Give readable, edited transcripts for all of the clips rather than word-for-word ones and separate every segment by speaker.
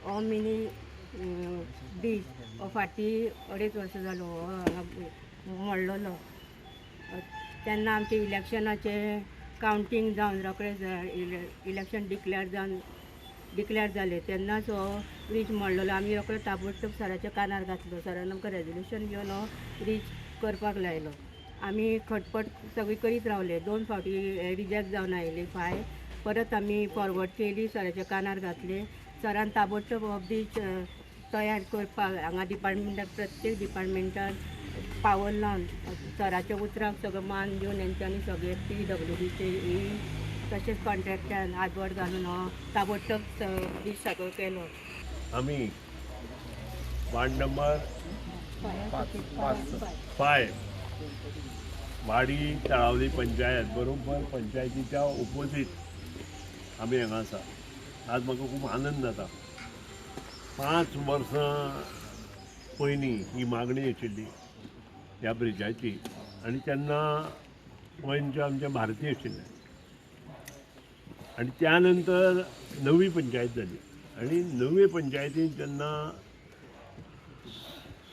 Speaker 1: हो mini bridge हो फाटीं 2.5 वर्सां जालो हो हांगा मोडलेलो. तेन्ना आमचें इलेक्शनाचें कावंटींग जावन रोखडेंच इलेक्शन डिक्लेर जालें तेन्नाच हो ब्रीज मोडलेलो. आमी रोखडो ताबडतोब सराच्या कानार घातलो. सरान आमकां रेजोल्युशन घेवन हो ब्रीज करपाक लायलो. आमी खटपट सगळी करीत रावले. 2 फावटी रिजेक्ट जावन आयली फायल. परत आमी फॉरवर्ड केली, सराच्या कानार घातले. सरान ताबडतोब हो ब्रीज तयार करपाक हांगा डिपार्टमेंटाक प्रत्येक डिपार्टमेंटान पावर लावन सराच्या उतराक सगळो मान दिवन तेंच्यांनी सगळे PWDचे ई तशेंच कॉन्ट्रॅक्टान हातबोट घालून हो ताबडतोब ब्रीज सगळो केलो.
Speaker 2: आमी वार्ड नंबर 5 वाडी तळावली पंचायत बरोबर पंचायतीच्या ओपोजीट आमी हांगा आसा. आज म्हाका खूब आनंद जाता. 5 वर्सां पयलीं ही मागणी आशिल्ली ह्या ब्रिजाची आनी तेन्ना पंच आमचे भारतीय आशिल्ले आनी त्या नंतर नवी पंचायत जाली आनी नवे पंचायतीन जेन्ना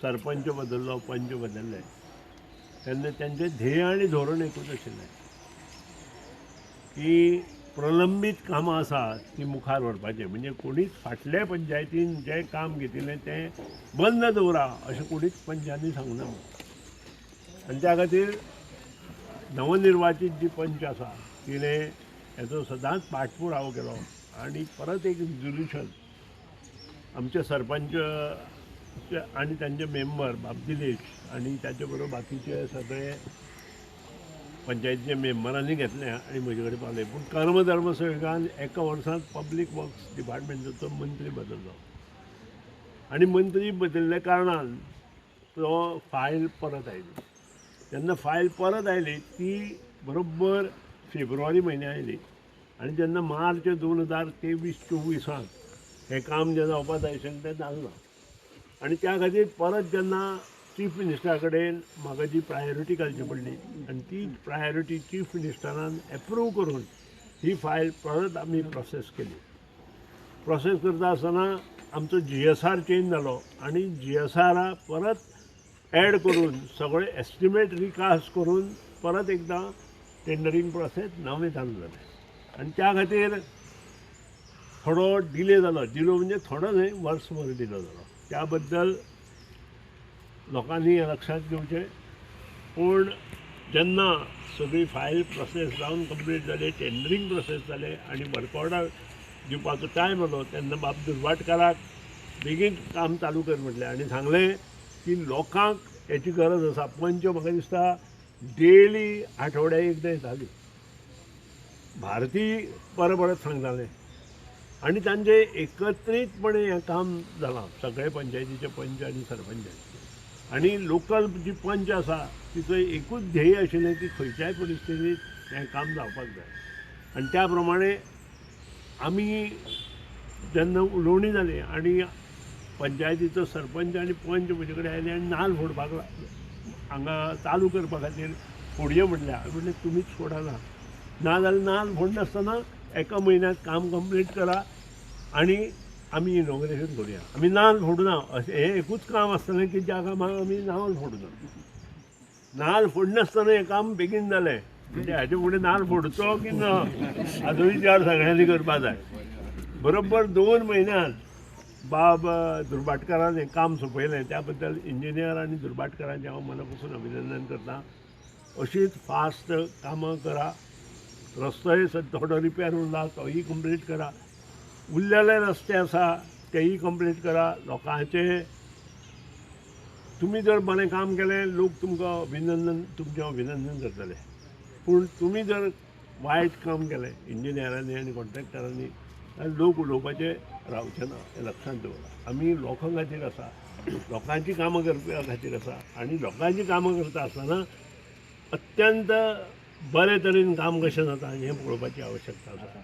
Speaker 2: सरपंच बदललो, पंच बदलले तेन्ना तांचें ध्येय आनी धोरण एकूच आशिल्लें की प्रलंबीत कामां आसा ती मुखार व्हरपाचें. म्हणजे कोणीच फाटल्या पंचायतीन जें काम घेतिल्लें तें बंद दवरा अशें कोणीच पंचांनी सांगूना. आनी त्या खातीर नवनिर्वाचीत जी पंच आसा तिणें हेचो सदांच पाठपुरावो केलो आनी परत एक रिजोल्युशन आमचे सरपंच आनी तांचे मेंबर बाब दिलेश आनी ताचे बरोबर बाकीचे सगळे पंचायतीच्या मेंबरांनी घेतलें आनी म्हजे कडेन पावलें. पूण कर्मधर्म संयोगान एका वर्सांत पब्लीक वर्क्स डिपार्टमेंटाचो मंत्री बदललो आनी मंत्री बदलल्या कारणान तो फायल परत आयली. जेन्ना फायल परत आयली ती बरोबर फेब्रुवारी म्हयन्या आयली आनी जेन्ना मार्च 2023-24 हें काम जें जावपा जाय आशिल्लें तें जालें ना. आनी त्या खातीर परत जेन्ना चीफ मिनिस्टरा कडेन म्हाका जी प्रायोरिटी घालची पडली आनी ती प्रायोरिटी चीफ मिनिस्टरान एप्रूव करून ही फायल परत आमी प्रोसेस केली. प्रोसेस करता आसतना आमचो GSR change जालो आनी GSR परत एड करून सगळे एस्टिमेट रिकास्ट करून परत एकदां टेंडरींग प्रोसेस नवें चालू जालें आनी त्या खातीर थोडो डिले जालो. डिलो म्हणजे थोडो न्हय, वर्सभर डिलो जालो. त्या बद्दल लोकांनी हें लक्षांत घेवचें. पूण जेन्ना सगळी फायल प्रोसेस जावन कंप्लीट जाली, टेंडरींग प्रोसेस जालें आनी वर्क ऑर्डर दिवपाचो टायम आयलो तेन्ना बाब दुर्भाटकाराक बेगीन काम चालू कर म्हटलें आनी सांगलें की लोकांक हेची गरज आसा. पंच म्हाका दिसता डेली आठवड्याक एकदां येताली, भारती परत परत सांगतालें आनी तांचें एकत्रीतपणे हें काम जालां सगळे पंचायतीचे पंच आनी सरपंचाचे. आनी लोकल जी पंच आसा तिचो एकूच ध्येय आशिल्लें की खंयच्याय परिस्थितींत हें काम जावपाक जाय. आनी त्या प्रमाणे आमी जेन्ना उलोवणी जाली आनी पंचायतीचो सरपंच आनी पंच म्हजे कडेन आयले आनी नाल फोडपाक हांगा चालू करपा खातीर फोडये म्हणलें. हांवें म्हणलें तुमीच फोडा ना, ना जाल्यार नाल फोडनासतना एका म्हयन्यांत काम कंप्लीट करा आनी आमी इनॉग्रेशन करुया. आमी नाल फोडुना अशें हें एकूच काम आसतलें की ज्या कामाक आमी नाल फोडुना. नाल फोडनासतना हें काम बेगीन जालें म्हणजे हाजे फुडें नाल फोडचो की ना हाजो विचार सगळ्यांनी करपा जाय. बरोबर 2 म्हयन्यांत बाब दुर्भाटकारान हें काम सोंपयलें. त्या बद्दल इंजिनियर आनी दुर्भाटकारांचें हांव मना पसून अभिनंदन करतां. अशीच फास्ट कामां करा. रस्तोय थोडो रिपेर उरला तोय कंप्लीट करा. उरलेले रस्ते आसा तेय कंप्लीट करा. लोकांचे तुमी जर बरें काम केलें लोक तुमकां अभिनंदन, तुमचें अभिनंदन करतले. पूण तुमी जर वायट काम केलें इंजिनियरांनी आनी कॉन्ट्रॅक्टरांनी जाल्यार लोक उलोवपाचें रावचें ना हें लक्षांत दवरा. आमी लोकां खातीर आसा, लोकांची कामां करपा खातीर आसा आनी लोकांची कामां करता आसतना अत्यंत बरे तरेन काम कशें जाता हें पळोवपाची आवश्यकता आसा.